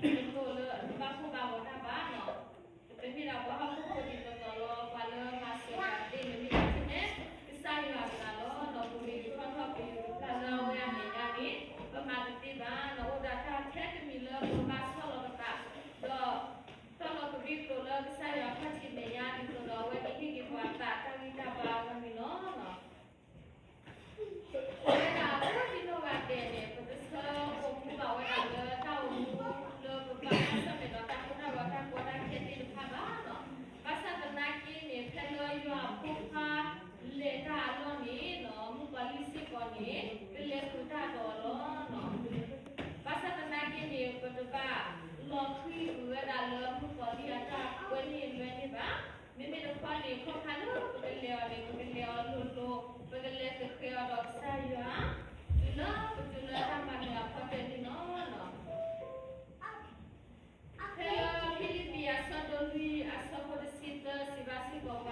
တလိၣ်လၢပဘၣ်ဖှီၣ်ဘၣ်ဂီၤတၢ်ဘၣ်လီၤ. ပမ့ၢ်ဒၣ်ပှၤဟီၣ်ခိၣ်ဖိဒ်သိးသိးလီၤ. ပှၤလၢမၤစၢၤပှၤသ့န့ၣ် မ့ၢ်ဒၣ်ထဲန့ၣ် ကစၢ်ယွၤအသးလီၤ. ဒီးပမ့ၢ်တထီၣ်ထီၣ်ပယူၤတဖျၢၣ်လၢအဝဲအမဲာ်ညါန့ၣ် ပမၤတသ့ဘၣ်လီၤ. အိၣ်ဒီးတၢ်ထဲတမံၤလၢပကဘၣ်ဆီၣ်လီၤပသး ဒီး တီၢ်လီၤကရံၣ်ကျိာ်လၢကစၢ်ယွၤခီၣ်ထံးမဲာ်ညါ ဒ်သိးဒီးအဝဲကဟ့ၣ်က့ၤပှၤသးတၢ်ဂံၢ်တၢ်ဘါအဂီၢ်န့ၣ်လီၤ. ပဝဲဒၣ်အဖိသံၣ်နီၣ်ဂၤဒဲးန့ၣ် ပတဆၢအိၣ်မူဘၣ်ဝဲဒၣ်လၢတၢ်အိၣ်မူလၢပဘၣ်ဆၢၣ်မဲာ်ဒီးတၢ်ကိၢ်တၢ်ဂီၤတၢ်ကီတၢ်ခဲသ့ၣ်တဖၣ်ဘၣ်လီၤ. ဘၣ်ဆၣ်သနာ်က့န့ၣ် ဖဲလၢယွၤအဖိခွါလဲၤတၢ်အလီၢ်န့ၣ်လီၤ မုၣ်ကီၤလံၢ်စ့ၢ်ကီးန့ၣ် ကလဲၤဃုာ်တၢ်ဒီးအီၤလီၤ. ဘၣ်ဆၣ်သနာ်က့န့ၣ် ပတဘၣ်လီၤဃံၤကွံာ်ဝဲဒၣ်လၢမုၣ်ကီၤလံၢ်အတၢ်ကွဲန့ၢ်လွဲန့ၢ်ဘၣ်. မ့မ့ၢ်တခီန့ၣ် ခီဖျိလၢပကလဲၤအီၤန့ၣ် ပကလဲၤအီၤလိၤလိၤ, ပကလဲၤဃဲၤဃဲၤအီၤဒီးကစၢ်ယွၤ တုၤလၢပတုၤလၢတၢ်မၤနၢၤအဖီတၢၢ်န့ၣ်လီၤ. ဖဲလၢဖံလံးပံၤအဆၢဒိၣ်လွံၢ်အဆၢဖိတဆံသၢ စံးဘၣ်စ့ၢ်ကီးပှၤလၢ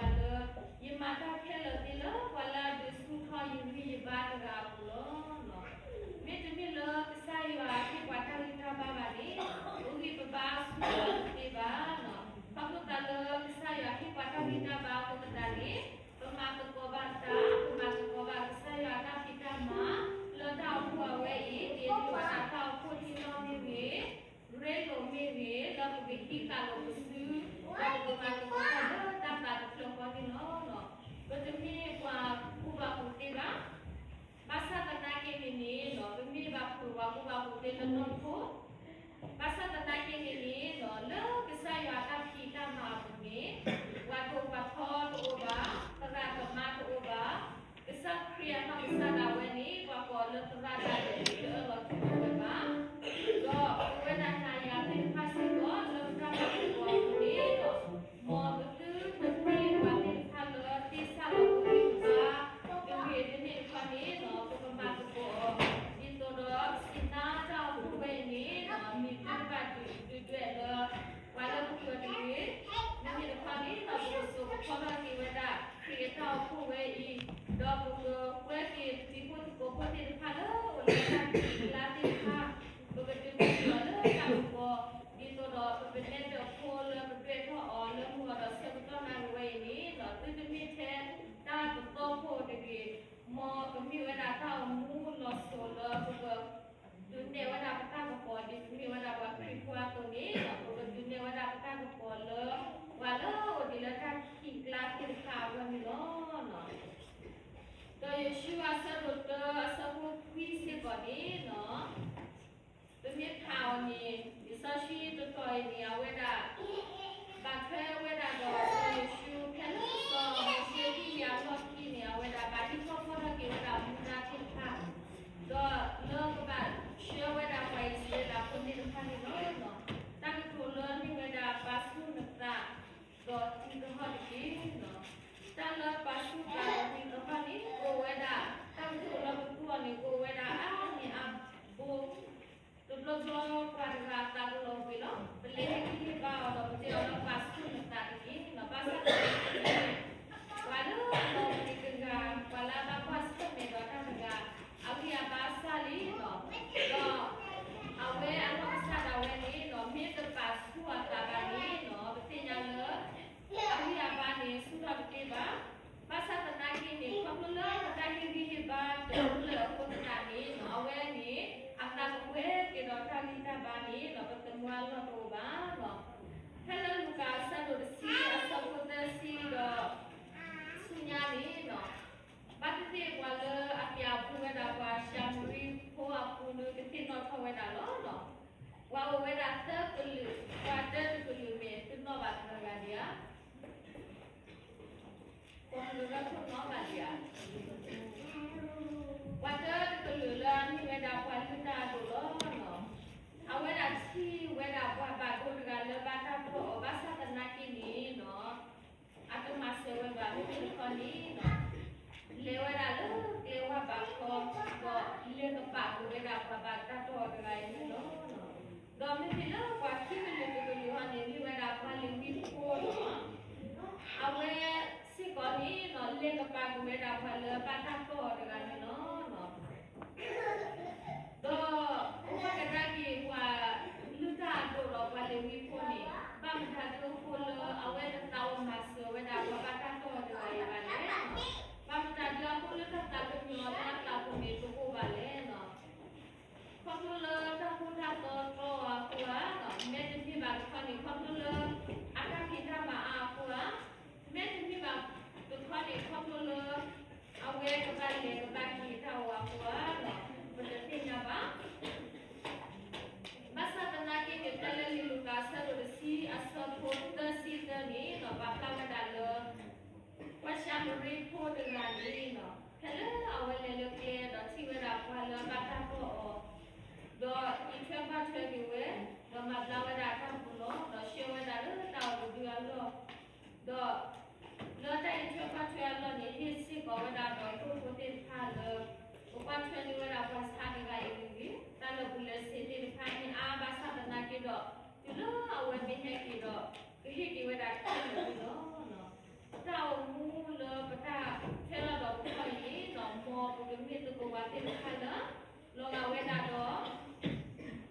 ယမၤတၢ်ခဲလၢာ်သ့လၢပှၤလၢအဒုးဆူၣ်ထီၣ်ယဂံၢ်ယဘါတဂၤအပူၤလီၤ. မ့တမ့ၢ်လၢကစၢ်ယွၤဟ့ၣ်ပှၤတၢ်ဂံၢ်တၢ်ဘါဘၣ်န့ၣ် အဂံၢ်ပဘါဆူၣ်ထီၣ်တသ့ဘၣ်. ခီဖျိသးလၢကစၢ်ယွၤဟ့ၣ်ပှၤတၢ်ဂံၢ်တၢ်ဘါအဃိသတးန့ၣ် ပမၤသကိးဘၣ်သး, ပမၤသကိးဘၣ်ကစၢ်ယွၤအတၢ်ဖံးတၢ်မၤ လၢတၢ်အိၣ်ဖှိၣ်အဝဲအံၤ ဒ်သိးတၢ်အိၣ်ဖှိၣ်ထံလီၢ်မ့ၢ်ဂ့ၤ, ရ့လိာ်မ့ၢ်ဂ့ၤ, လၢပကဟံးဃာ်လိာ်ပစု, ဒီးပကမၤသကိးတၢ်လၢတၢ်သးတဖျၢၣ်ဃီန့ၣ်လီၤ. ပတမ့ၢ်ပှၤကူၣ်ဘၣ်ကူၣ်သ့ဘၣ်. ဘၣ်ဆၣ်သနာ်က့န့ၣ်န့ၣ် ပမ့ၢ်ဘၣ်ဖုးပှၤကူၣ်ဘၣ်ကူၣ်သ့လၢနီၢ်ခိ ဘၣ်ဆၣ်သနာ်က့န့ၣ်န့ၣ် လၢကစၢ်ယွၤအတၢ်ဖံးတၢ်မၤအပူၤန့ၣ် ပှၤဒိၣ်ပှၤထီတအိၣ်ဘၣ်, သရၣ်သမါတအိၣ်ဘၣ်, ကစၢ်ခရံာ်အနီၢ်ကစၢ်ဒၣ်ဝဲန့ၣ် ပှၤကိးအီၤလၢသရၣ်ဒၣ်လဲာ်န့ၣ် တအၢၣ်လီၤတူၢ်လိာ်ဝဲဘၣ်. ဒီးပဝဲဒၣ်နၤယၤသ့ၣ်တဖၣ်စ့ၢ်ကီး လၢပတၢ်မၤသကိးအပူၤန့ၣ် မ်ပသုတမ့ၢ်ပှၤသ့ၣ်တဖၣ်လၢသ့စၢ်လီၤပဂံၢ်ပဘါ, တဂ့ၤတန့ၢ်တခီန့ၣ် ပကမၤသကိးအီၤ ဒ်သိးဒီးစံးသါတၢ်အိၣ်ဖှိၣ်ဝဲအံၤန့ၣ် မ့ၢ်သုတဘၣ်ဒုးဒွဲၣ်လၢ ပှၤလၢပဃၢၤတဂ့ၤ, မ့မ့ၢ်တခီန့ၣ် ပကစိာ်ကဖီထီၣ်က့ၤဝဲဒၣ် ခရံာ်အတၢ်အိၣ်ဖှိၣ်ဝဲအံၤ, ဒီးပကကွဲက့ၤတံၤဖိသကိးဖိသ့ၣ်တဖၣ်လၢအိၣ်လၢတၢ်ခံးကျါသ့ၣ်တဖၣ်, ပကဒုးကဲထီၣ်လၢတၢ်ကပီၤ, ဒ်သိးဒီးပကနဲၣ်ဒၢးဖိလၢပဒွဲၣ်ထီၣ်အီၤလၢမုၢ်ဂီၤဒီးဆၢကတီၢ်နၣ်ရံၣ်ဝဲအံၤန့ၣ် သုတမ့ၢ်ထဲတၢ်ကသီခိၣ်တဂ့ၤ, မ်ကမ့ၢ်ဝဲဒၣ်တၢ်အိၣ်မူလီၤစိၤလၢပက ဒုးနဲၣ်ဝဲဒၣ်ပတၢ်ကပီၤ ဒ်ပမ့ၢ်ဝဲဒၣ်ပှၤခရံာ်ဖိအသိးန့ၣ် ပကဒုးနဲၣ်ဝဲဒၣ်ပတၢ်ကပီၤလၢ ပှၤလၢအအိၣ်ဒံးလၢတၢ်ခံးကျါသ့ၣ်တဖၣ်အဂီၢ်န့ၣ်လီၤ. ဒီးယိၤၡူအဆၢဒိၣ်တၢအဆၢဖိခွံစ့ၢ်ကီးန့ၣ် ပမ့ၢ်ဖးအီၤန့ၣ် လံာ်စီဆှံတတီၤအံၤန့ၣ် အဝဲဒၣ် ဘၣ်ထွဲဝဲဒၣ်ဒီးစီၤယိၤၡူ ဖဲလၢစီၤမိၤၡ့ဟံၣ်အလီၢ်ခံန့ၣ် အဝဲဒၣ်ဘၣ်ဟ့ၣ်ထီၣ်ဖီၣ်ထီၣ်က့ၤဝဲဒၣ်မူဒါသ့ၣ်တဖၣ်, ဒီးလၢကဘၣ်ဆှၢဝဲဒၣ်ပှၤအံၣ်စရ့လးဖိသ့ၣ်တဖၣ်န့ၣ်လီၤ. တၢ်ကတိၤလၢအမ့ၢ်ဝဲဒၣ်ပာ်ဆူၣ်နသး ဒီးတံၤသဟီၣ်တက့ၢ်. တၢ်လၢပာ်ဆူၣ်သးဒီးတံၤသဟီၣ်န့ၣ် ကအိၣ်ဝဲဒၣ် တၢ်ကတိၤလၢပသူအီၤန့ၣ် ကအိၣ်ဝဲဒၣ်အါမံၤအါဘိ တဘျီဘျီပှၤတဂၤအသးကလီၤဝံၤလီၤ. ပလဲၤဟ့ၣ်ဂံၢ်ဟ့ၣ်ဘါအီၤဒီး ပတဲအီၤလၢပာ်ဆူၣ်နသးတက့ၢ်. ဘၣ်ဆၣ်သနာ်က့န့ၣ် ပှၤလၢအလီၤပှီၢ်တဂၤ, ပှၤလၢအဘၣ်ကွၢ်ဆၢၣ်မဲာ်ဒီးတၢ်တဂၤ, အဂံၢ်အဘါစၢ်လံလီၤ. ဒီးအဝဲအနီၢ်ကစၢ်ဒၣ်ဝဲန့ၣ် မ့ၢ်တပာ်ဆူၣ်အသးဘၣ်န့ၣ် ပသ့ၣ်ညါလၢ အဂံၢ်အဘါန့ၣ် ဆူၣ်ထီၣ်တသ့ဘၣ်. ဘၣ်ဆၣ်သနာ်က့န့ၣ် ခီဖျိလၢပတၢ်ဟ့ၣ်ဂံၢ်ဟ့ၣ်ဘါတဖျၢၣ်အဃိသတးန့ၣ် အဝဲန့ၣ် အသးကပှဲၤက့ၤဒီးတၢ်ဂံၢ်တၢ်ဘါန့ၣ် ပသမူအလီၢ်တအိၣ်ဘၣ်လီၤ. ဖဲလၢလူၤကၣ်အဆၢဒိၣ်တဆံအဆၢဖိသၢဆံဒီး ဆူညါန့ၣ် ဘၣ်သ့ၣ်သ့ၣ်ပှၤလၢအပျးပူၤဝဲဒၣ်ပှၤၡၤမရံဖိအပူၤလၢကသ့ၣ်နီၣ်ထီၣ်ဝဲဒၣ်လီၤ. ပှၤအိၣ်ဝဲဒၣ်သၢကလုာ်, ပှၤတၢတကလုာ်မ့ၢ်သုနီၣ်ဘၣ်တဂၤဒံးဧါ. ပှၤကရၢခိၣ်နီၣ်ဘၣ်ဒံးဧါ. ပှၤတၢတကလုာ်လၢအမ့ၢ်ဝဲဒၣ်ပှၤလုၢ်တၢ်အဒိၣ်လီၤ. အဝဲဒၣ်ထံၣ်ဝဲဒၣ်ပှၤဘၣ်ဒိတဂၤလၢဘၣ်တၢ်တီၢ်အီၤ ဘၣ်ဆၣ်သနာ်က့န့ၣ် အတမၤစၢၤဝဲဘၣ် မ့မ့ၢ်တခီန့ၣ် လဲၤဝဲဒၣ်လၢကျဲဝၢ်ဘးခီ ဒီးလဲၤကပာ်ဃုာ်ဝဲဒၣ်ပှၤဘၣ်တၢ်တီၢ်အီၤတဂၤအံၤန့ၣ်လီၤ. ဒီးမ့မ့ၢ်လၢပှၤခံကလုာ်တကလုာ်ဟီန့ၣ် မ့ၢ်ဝဲဒၣ်ပှၤလ့ၤဝံဖိလီၤ. အဝဲစ့ၢ်ကီးန့ၣ် လဲၤကပာ်ဃုာ်ဝဲဒၣ် ဟ့ၣ်က့ၤဝဲဒၣ်ခဲလၢာ်န့ၣ်လီၤ. တၢ်အိၣ်မူလၢပတၢ်ထဲလီၤဒီးပခီၣ်အံၤန့ၣ် မ်ပကမ့ၢ်သကိးပှၤသ့ၣ်တဖၣ်လၢ လီၤဂာ်ဝဲဒၣ်ဒီး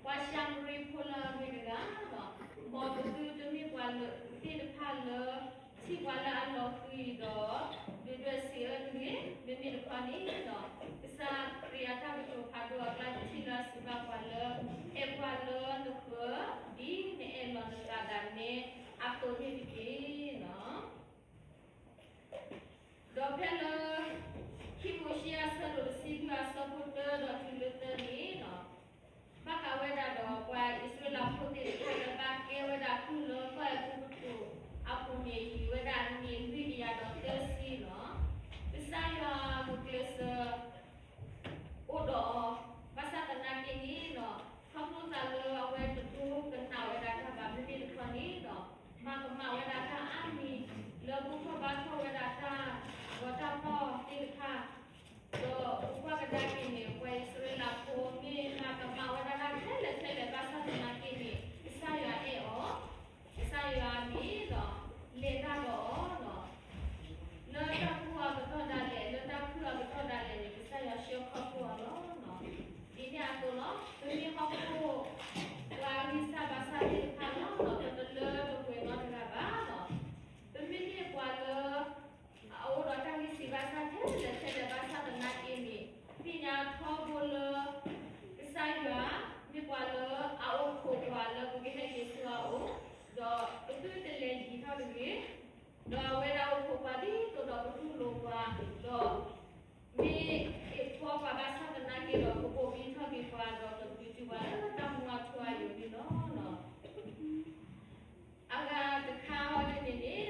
ပှၤၡၤမရံဖိလၢအဂ့ၤတဂၤ, မ်ပသုတမ့ၢ်ပှၤလၢသ့ၣ်တဖၣ်လၢ ထံၣ်ပှၤလၢအလီၤဃံၤဒီး ဒုၣ်ဒွဲၣ်စံးအၢတဂ့ၤ, မ့မ့ၢ်တခီန့ၣ် ကစၢ်ခရံာ်အတၢ်ကတိၤဖးဒိၣ်အကျါတထံၣ်လၢအစံးဘၣ်ပှၤလၢ အဲၣ်ပှၤလၢနဃၢၤ ဒ်နအဲၣ်လီၤနသးဒၣ်နဲအသိးန့ၣ်တက့ၢ်. ဒီးဖဲလၢ ခံမိၤၡ့အဆၢဒိၣ်တဆံလွံၢ်အဆၢဖိတၢဒီးတုၤလၢသၢန့ၣ် ဘၣ်ဃးဝဲဒၣ်ဒီးပှၤအံၣ်စရ့လးဖိသ့ၣ်တဖၣ်လၢဘၣ်ကဲဝဲဒၣ်ကုၢ်လၢကီၢ်အဲၤကူပတူးအပူၤန့ၣ် ဟံးဝဲဒၣ်နံၣ်လွံၢ်ကယၤဒီးသၢဆံလီၤ. ကစၢ်ယွၤဂုာ်ကျဲးစၢး အိၣ်ဒီးအီၤ, ဘၣ်ဆၣ်သနာ်က့န့ၣ်ဒီး ခီဖျိသးလၢအဝဲတဒိကနၣ်ဝဲဒၣ်တၢ်ဘၣ်မ့မ့ၢ်တခီန့ၣ်ဒီး မၤကမၣ်ဝဲဒၣ်တၢ်အါမံၤ လၢဘူၣ်ထီၣ်ဘါထီၣ်ဝဲဒၣ်တၢ်ဂီၤတၢ်ဖီၣ်သ့ၣ်တဖၣ်, ဒီးပကွၢ်ကဒါက့ၤန့ၣ် ပှၤအံၣ်စရ့လးဖိမ့ၢ်မၤကမၣ်ဝဲဒၣ်တၢ်ခဲလၢာ်ခဲလၢာ်ဘၣ်ဆၣ်သနာ်က့န့ၣ် ကစၢ်ယွၤအဲၣ်အီၤ, ကစၢ်ယွၤမ့ၢ်ဒီး လဲၤတၢ်ဒီးအီၤလီၤ. လၢတၢ်ကူၣ်အကတီၢ်ဒၣ်လဲာ် လၢတၢ်ခုၣ်အကတီၢ်ဒၣ်လဲာ်န့ၣ် ကစၢ်ယွၤဆှၢခီဖျိအီၤလီၤ. ဒ်န့ၣ်အသိးလီၤ ပမ့ၢ်ဟီၣ်ခိၣ် ပှၤဂံၢ်စၢ်ဘါစၢ်သ့ၣ်တဖၣ်လီၤ ပတလၢပပှဲၤနီတဂၤဘၣ်လီၤ. ပမ့မ့ၢ်ပှၤလၢ အအိၣ်ဒီးတၢ်ဂံၢ်စၢ်ဘါစၢ်ထဲလဲၣ်ထဲလဲၣ်ဘၣ်ဆၣ်သနာ်က့န့ၣ် သ့ၣ်ညါထီဘိလၢ ကစၢ်ယွၤ မ့ၢ်ပှၤလၢအအိၣ်ခိးပှၤလၢပကဟဲက့ၤဆူအအိၣ်, ဒီးပသုတလဲၤယံၤထီၣ်တဂ့ၤ, ဒီးအဝဲဒၣ်အိၣ်ခိးပှၤဒ်သိးဒီးပတူၢ်လိာ်ပှၤ, ဒီး မ့ၢ်အ့ၣ်ဖှီပှၤဘၣ်ဆၣ်သနာ်က့ဒီး ကဘိးဘံထီၣ်က့ၤပှၤ ဒီးကဒုးတုၤပှၤလၢတၢ်မူအထူအယိာ်န့ၣ်လီၤ. အဂၤတခါအံၤန့ၣ်န့ၣ်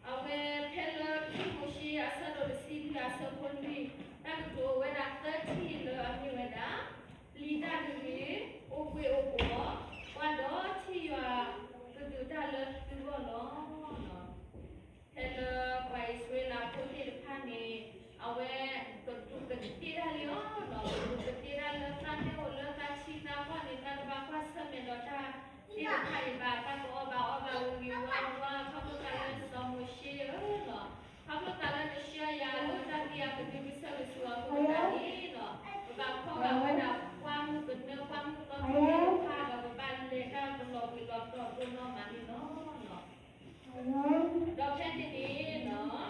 အဝဲဖဲလၢခံမိၤၡ့အဆၢဒိၣ်တဆံလွံၢ်အဆၢဖိလွံၢ် တၢ်ကတိၤအိၣ်ဝဲဒၣ်သၢထံၣ်လၢအမ့ၢ်ဝဲဒၣ် ပျံၤတၢ်တဂ့ၤ, အိၣ်ဘှ့ၣ်အိၣ်ဘှီၣ်, ကွၢ်ဒီးထံၣ်ယွၤကဒုးတၢ်လၢသုဂီၢ်လီၤ. ဖဲလၢပှၤအံၣ်စရ့လးဖိသ့ၣ်တဖၣ်န့ၣ် အဝဲကဒူးကတ့ၢ်တၢ်လံအီၤလီၤ. ကဒူးကတ့ၢ်တၢ်လၢသးမ့ၢ်အိၣ်လၢသးဆံးသးပှၢ်န့ၣ် သးတဘၣ်ကွၢ်ဆၢၣ်မဲာ်ဒီးတၢ်သ့ၣ်တဖၣ်အံၤဘၣ်, သးကအီၣ်ဘၣ်အီဘၣ်ဂ့ၤဂ့ၤဝါဝါ ခီဖျိသးလၢစီၤမိၤၡ့ဧၢလီၤ. ခီဖျိသးလၢနဆှၢယၤလၢတၢ်သံအကဒုကစၢၢ်ကဆူးအဃိသတးန့ၣ်လီၤ. ပဘၣ်ဖီၣ်ဘၣ်ဝဲဒၣ်ပှၢ်မုၢ်ကနၢပှၢ်မုၢ်သီသ့ၣ်တဖၣ်ဒီး ပဘၣ်လဲၤတၢ်ကလီၤဘှံးလီၤတီၤဒိၣ်နီၢ်မးန့ၣ်လီၤ. ဒီးဖဲန့ၣ်န့ၣ်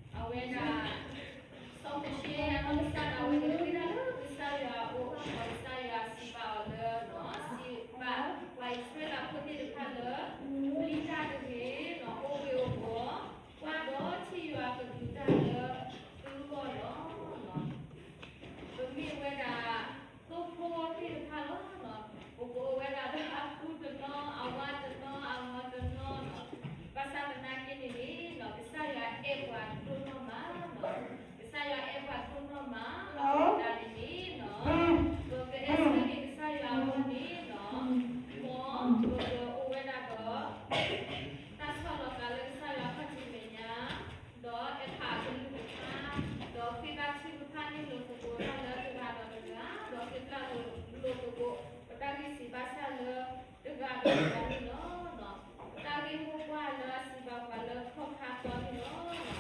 အဝဲဒၣ် စီၤမိၤၡ့အနီၢ်ကစၢ်န့ၣ် အဝဲသ့ၣ်တၢ်လၢကစၢ်ယွၤအအိၣ် ဒီးကစၢ်ယွၤစံးဘၣ်အီၤလၢ စံးဘၣ်ပှၤအံၣ်စရ့လးဖိသ့ၣ်တဖၣ်လၢ ပျံၤတၢ်တဂ့ၤ, အိၣ်ဘှ့ၣ်အိၣ်ဘှီၣ်, ကွၢ်ဒီးထံၣ်ယွၤကဒုးတၢ်လၢသုဂီၢ်လီၤ. ပမ့ၢ်ဝဲဒၣ် သိဖိသ့ၣ်တဖၣ်လီၤ. ပကအိၣ်ဝဲဒၣ်လၢအသူတနီၤ အဝါတနီၤ အဂီၤတနီၤလီၤ. ဘၣ်ဆၣ်သနာ်က့န့ၣ်န့ၣ် ကစၢ်ယွၤအဲၣ်ပှၤဒိၣ်နီၢ်မးလီၤ. ကစၢ်ယွၤအဲၣ်ပှၤဒိၣ်နီၢ်မးလီၤ. ဒ်န့ၣ်လီၤ ပကအဲၣ်ဆၢက့ၤကစၢ်ယွၤအဂီၢ်န့ၣ်လီၤ. မ်ပကအိၣ်ဝဲဒၣ်ဒီး တၢ်ဆီၣ်လီၤသးလၢကစၢ်ယွၤခီၣ်ထံးမဲာ်ညါ, ဒီးအဲၣ်ဖးအကလုၢ်ကထါ, ဒီးဃ့ဘါထုကဖၣ်န့ၢ်လိာ်သကိးတၢ်လၢတဂၤဒီးတဂၤ, ဒီးဃ့ပျၢ်လိာ်သကိး ပတၢ်ဂံၢ်စၢ်ဘါစၢ်လၢတဂၤဒီးတဂၤန့ၣ်လီၤ. ပတၢ်ဂ့ၢ်မိၢ်ပှၢ်လၢအစံးဘၣ်ပှၤလၢခီၣ်ခါသီန့ၣ်လီၤ.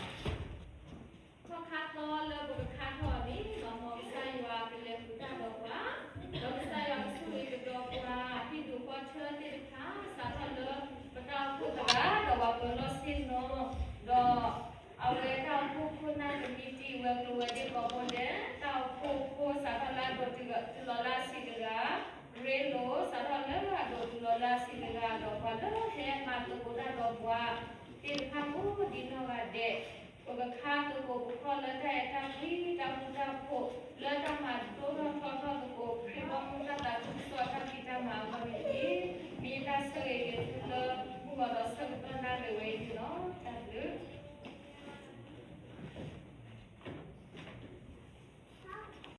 ခီၣ်ခါသီလၢပကခါထီၣ်အီၤန့ၣ် မ်ကစၢ်ယွၤကလဲၤဃုာ်တၢ်ဒီးပှၤ, ဒီးကစၢ်ယွၤကဆိၣ်ဂ့ၤကဒီးပှၤ ဟံၣ်ဒူၣ်ဃီထၢသ့ၣ်တဖၣ် စးထီၣ်လၢပတၢ်အိၣ်ဖှိၣ်တဂၤ ဒီးပှၤပၢၤလီၢ်ဆ့ၣ်နီၤ, ဒီးအဝဲတၢ်အိၣ်ဖှိၣ်ခိၣ်နၢ်ကမံးတံာ်ဝဲၤကျိၤဝဲၤဒ့ကိးဘိလဲၣ်, တၢ်အိၣ်ဖှိၣ်ဖိစးထီၣ်လၢအဒိၣ်တုၤလီၤလၢအဆံးတဂၤ, ရ့လိာ် စးထီၣ်လၢအဒိၣ်တုၤလီၤလၢအဆံးတဂၤ, ဒီးပှၤလၢဟဲမၤသကိးတၢ်ဒီးပှၤသ့ၣ်တဖၣ်ကိးဒံနီၢ်ဂၤဒဲး, ပကခါသကိးပခီၣ်လၢတၢ်အဲၣ်တၢ်ကွံ တၢ်ဃူတၢ်ဖိး လၢတၢ်မၤဒိၣ်ထီၣ်ထီထီၣ်သကိး ခရံာ်ဘီမုၢ်တၢ်သးခုကစီၣ်အတၢ်ဖံးတၢ်မၤအဂီၢ်န့ၣ်တက့ၢ်.